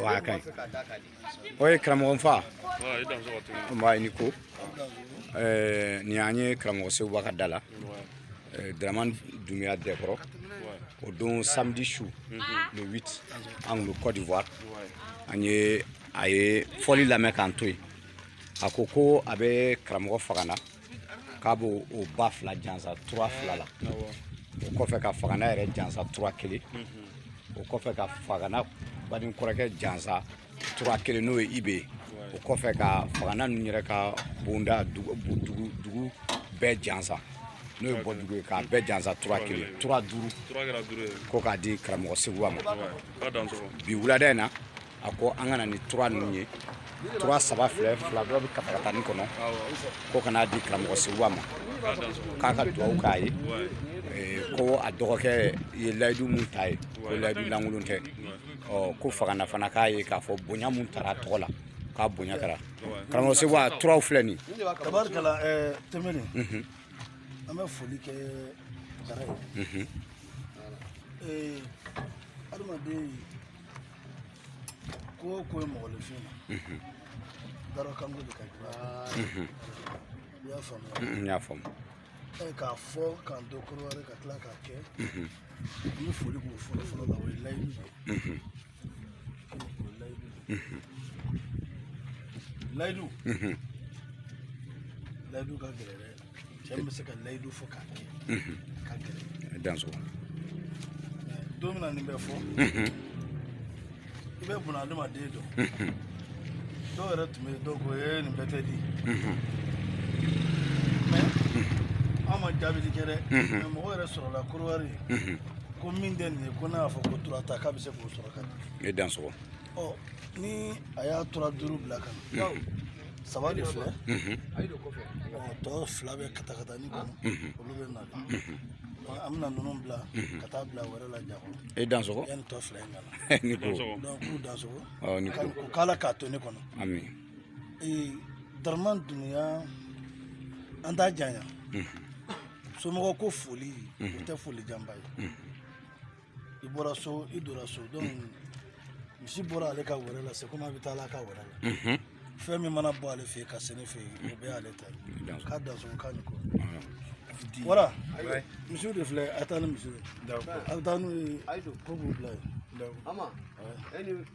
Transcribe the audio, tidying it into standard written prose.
Awa, a ka ɲi. O ye karamɔgɔ n fa. Nba, i ni ko. Nin y'an ye karamɔgɔ Seguba ka da la, Dramane Doumbia Dɛkɔrɔ. O don samedi su, le 8, an kun bɛ Côte d'Ivoire. An ye a ye fɔli lamɛn k'an to yen. A ko ko a bɛ karamɔgɔ Fagana, k'a b'o o ba fila jansa tura fila la. O kɔfɛ, ka Fagana yɛrɛ jansa tura kelen. O kɔfɛ, ka Fagana baden kɔrɔkɛ jansa tura kelen, n'o ye Ibe ye. O kɔfɛ, ka Fagana ninnu yɛrɛ ka bonda, dugu dugu dugu bɛɛ jansa, n'o ye Bɔdugu ye, k'a bɛɛ jansa tura kelen, tura duuru, ko k'a di karamɔgɔ Seguba ma. Bi wulada in na, a ko an ka na ni tura ninnu ye. Tura saba filɛ, fila dɔ bɛ katakatani kɔnɔ, ko ka n'a di karamɔgɔ Seguba ma, k'a ka dugawu k'a ye, ko a dɔgɔkɛ ye layidu mun ta ye, ko layidu lankolon tɛ. Ɔ, ko Fagana fana k'a ye k'a fɔ bonya mun taara a tɔgɔ la, k'a bonya kɛra. Karamɔgɔ Seguba, turaw filɛ nin. Tabarikala, tɛmɛni, an bɛ foli kɛ Dara ye. Adamaden, ko o ko ye mɔgɔninfin na, darakanko de ka jugu. I y'a faamuya? N y'a faamu. K'a fɔ k'an to Kɔrɔwari ka tila k'a kɛ, n bɛ foli k'o fɔlɔ fɔlɔ la. O ye layidu de ye, o ye layidu de ye. Layidu, layidu ka gɛlɛn dɛ. Cɛ min bɛ se ka layidu fɔ k'a kɛ, ka gɛlɛn. Danso. Don min na nin bɛ fɔ, i bɛ buna adamaden dɔn. Dɔw yɛrɛ tun bɛ yen, dɔw ko ee, nin bɛɛ tɛ di. Mais an ma jaabili kɛ dɛ. Mais mɔgɔ yɛrɛ sɔrɔla Korowari ko min tɛ nin ye, ko n'a y'a fɔ ko tura ta, k'a bɛ se k'o sɔrɔ ka di. E danso. Ɔ, ni a y'a tura duuru bila ka na, saba de filɛ, ɔ, tɔ fila bɛ katakatani kɔnɔ, olu bɛ na. An bɛna ninnu bila ka taa bila wɛrɛ la Jakɔ E danso. yanni tɔ fila in ka na. Ni ko. Donc k'u dansogo. Ɔ, ni ko. Ko k'ala k'a to ne kɔnɔ. Ami. Dramane Doumbia, an t'a janya. Somɔgɔw ko foli, o tɛ foli janba ye. I bɔra so, i donna so. Donc misi bɔra ale ka wɛrɛ la, c'est comme a bɛ taa ala ka wɛrɛ la. Fɛn min mana bɔ ale fɛ yen ka se ne fɛ yen, o bɛɛ y'ale ta ye. K'a dansogo, k'a ni ko. Wara, misiw de filɛ, a taa ni misiw ye, a bɛ taa n'u ye ko k'u bila yen.